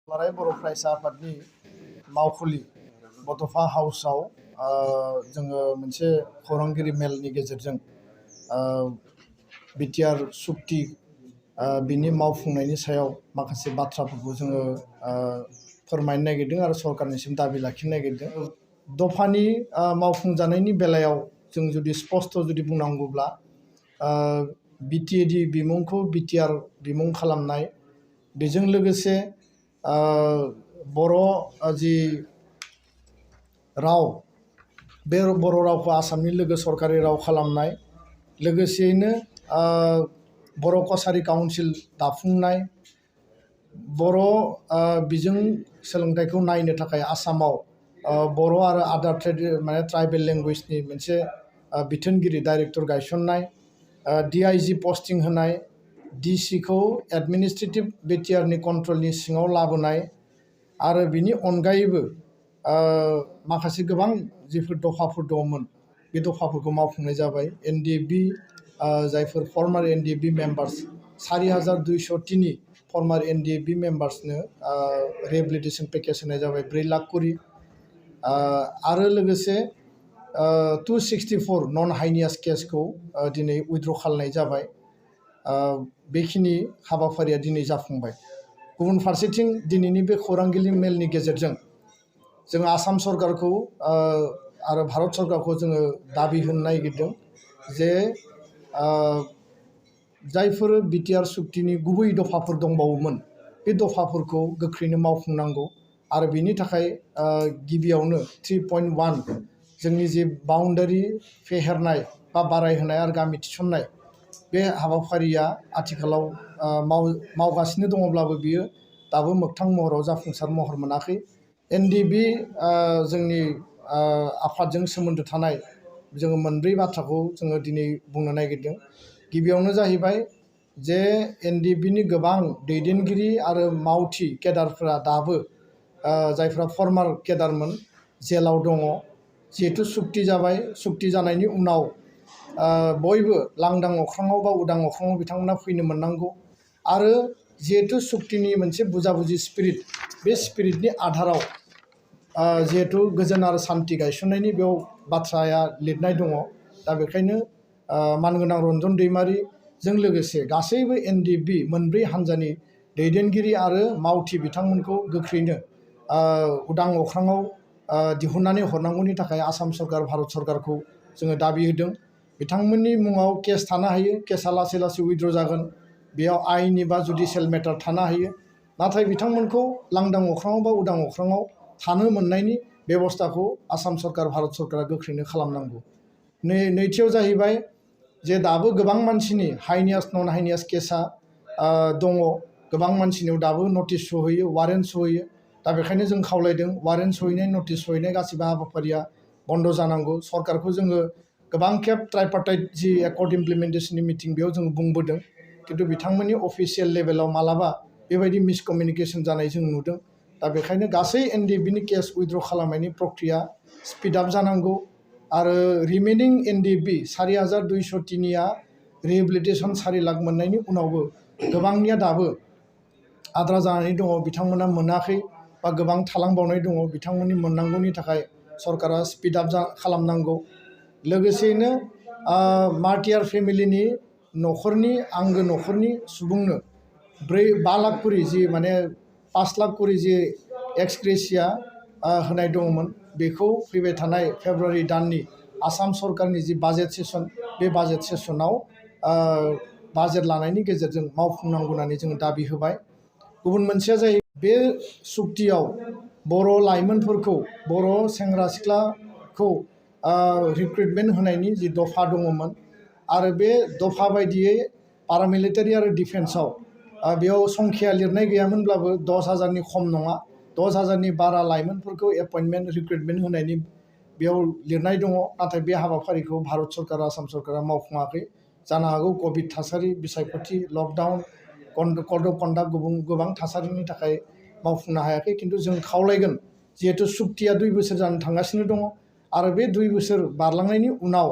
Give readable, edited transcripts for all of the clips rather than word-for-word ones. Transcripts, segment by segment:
दुलाराय बर' फरायसा आफादनि मावखुलि बड'फा हाउसआव जोङो मोनसे खौरांगिरि मेलनि गेजेरजों बिटिआर सुक्ति बिनि मावफुंनायनि सायाव माखासे बाथ्राफोरखौ जोङो फोरमायनो नागिरदों आरो सरकारनिसिम दाबि लाखिनो नागिरदों। दफानि मावफुंजानायनि बेलायाव जों जुदि स्पष्ट जुदि बुंनांगौब्ला बिटिएडि बिमुंखौ बिटिआर बिमुं खालामनाय, बेजों लोगोसे बर' जि राव बे बर' रावखौ आसामनि लोगो सरकारि राव खालामनाय, लोगोसेयैनो बर' कसारि काउन्सिल दाफुंनाय, बर' बिजों सोलोंथाइखौ नायनो थाखाय आसामाव बर' आरो आदार ट्राइबेल लेंगुवेजनि मोनसे बिथोनगिरि डाइरेक्टर गायसननाय, डिआइजि पस्टिं होनाय, डिसिखौ एडमिनिस्ट्रेटिभ बिटिआरनि कन्ट्रलनि सिङाव लाबोनाय आरो बिनि अनगायैबो माखासे गोबां जिफोर दफाफोर दंमोन बे दफाफोरखौ मावफुंनाय जाबाय। एनडिएफबि जायफोर former NDFB members 4203 former NDFB मेम्बार्सनो रिहेबिलिटेसन पेकेज होनाय जाबाय 4 लाख करि आरो लोगोसे 264 नन हाइनियास केसखौ दिनै उइथड्र खालामनाय जाबाय। बेखिनि हाबाफारिया दिनै जाफुंबाय। गुबुन फारसेथिं दिनैनि बे खौरांगिरि मेलनि गेजेरजों जों आसाम सरकारखौ आरो भारत सरकारखौ जोङो दाबि होनो नागिरदों जे जायफोर बिटिआर सुक्तिनि गुबै दफाफोर दंबावोमोन बे दफाफोरखौ गोख्रैनो मावफुंनांगौ आरो बेनि थाखाय गिबियावनो 3.1 जोंनि जे बाउन्डारि फेहेरनाय बा बारायहोनाय आरो गामि थिसननाय बे हाबाफारिया आथिखालाव मावगासिनो दङब्लाबो बियो दाबो मोगथां महराव जाफुंसार महर मोनाखै। एनडिएफबि जोंनि आफादजों सोमोन्दो थानाय जोङो मोनब्रै बाथ्राखौ जोङो दिनै बुंनो नागिरदों। गिबियावनो जाहैबाय जे एनडिएफबिनि गोबां दैदेनगिरि आरो मावथि केडारफोरा दाबो जायफ्रा फर्मार केडारमोन जेलाव दङ। जिहेतु सुक्ति जाबाय, सुक्ति जानायनि उनाव बयबो लांदां अख्राङाव बा उदां अख्राङाव बिथांमोना फैनो मोननांगौ आरो जिहेतु सुक्तिनि मोनसे बुजाबुजि स्पिरिट, बे स्पिरिटनि आधाराव जिहेतु गोजोन आरो सान्थि गायसननायनि बेयाव बाथ्राया लिरनाय दङ। दा बेखायनो मानगोनां रन्जन दैमारिजों लोगोसे गासैबो एनडिएफबि मोनब्रै हान्जानि दैदेनगिरि आरो मावथि बिथांमोनखौ गोख्रैनो उदां अख्राङाव दिहुननानै हरनांगौनि थाखाय आसाम सरकार भारत सरकारखौ जोङो दाबि होदों। बिथांमोननि मुङाव केस थानो हायो, केसा लासै लासै उइथड्र जागोन, बेयाव आइननि बा जुडिशियेल मेटार थानो हायो, नाथाय बिथांमोनखौ लांदां अख्राङाव बा उदां अख्राङाव थानो मोननायनि बेबस्थाखौ आसाम सरकार भारत सरकारा गोख्रैनो खालामनांगौ। नैथियाव जाहैबाय जे दाबो गोबां मानसिनि हाइनियास नन हाइनियास केसा दङ, गोबां मानसिनियाव दाबो नटिस सहैयो, वारेन्ट सहैयो। दा बेखायनो जों खावलायदों वारेन्ट सहैनाय, नटिस सहैनाय गासिबो हाबाफारिया बन्द जानांगौ। सरकारखौ जोङो गोबां खेब ट्राइपार्टाइट जि एकर्ड इमप्लिमेन्टेसननि मिटिं बेयाव जों बुंबोदों, खिन्थु बिथांमोननि अफिसियेल लेभेलाव मालाबा बेबायदि मिसकमिउनिकेसन जानाय जों नुदों। दा बेखायनो गासै एनडिएफबिनि केस उइथड्र खालामनायनि प्रक्रिया स्पिड आप जानांगौ आरो रिमेनिं एनडिएफबि 4203निया रिहेबिलिटेसन 4 लाख मोननायनि उनावबो गोबांनिया दाबो आद्रा जानानै दङ, बिथांमोना मोनाखै बा गोबां थालांबावनाय दङ। बिथांमोननि मोननांगौनि थाखाय सरकारा स्पिड आप खालामनांगौ। लोगोसेयैनो मार्टियार फेमिलिनि न'खरनि आंगो न'खरनि सुबुंनो 5 लाख करि जि माने 5 लाख करि जि एक्सग्रेसिया होनाय दङमोन, बेखौ फैबाय थानाय फेब्रुवारि दाननि आसाम सरकारनि जि बाजेट सेसन, बे बाजेट सेसनाव बाजेट लानायनि गेजेरजों मावफुंनांगौ होननानै जोङो दाबि होबाय। गुबुन मोनसेया जाहैबाय बे सुक्तियाव बर' लाइमोनफोरखौ, बर' सेंग्रा सिख्लाखौ रिक्रुटमेन्ट होनायनि जि दफा दङमोन आरो बे दफा बायदियै पारामिलिटारि आरो डिफेन्सआव बेयाव संख्या लिरनाय गैयामोनब्लाबो 10,000नि खम नङा, 10,000नि बारा लाइमोनफोरखौ एपइन्टमेन्ट रिक्रुटमेन्ट होनायनि बेयाव लिरनाय दङ। नाथाय बे हाबाफारिखौ भारत सरकार, आसाम सरकारा मावफुङाखै। जानो हागौ कभिड थासारि, बिसायख'थि, लकडाउन, कड अफ कन्डाक्ट गोबां थासारिनि थाखाय मावफुंनो हायाखै। खिन्थु जों खावलायगोन, जिहेतु सुक्तिया 2 बोसोर जानो थांगासिनो दङ आरो बे 2 बोसोर बारलांनायनि उनाव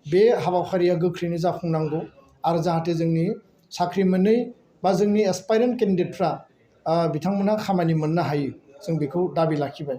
बे हाबाफारिया गोख्रैनो जाफुंनांगौ आरो जाहाथे जोंनि साख्रि मोनै बा जोंनि एसपायरेन्ट केन्डिडेटफ्रा बिथांमोनहा खामानि मोननो हायो जों बेखौ दाबि लाखिबाय।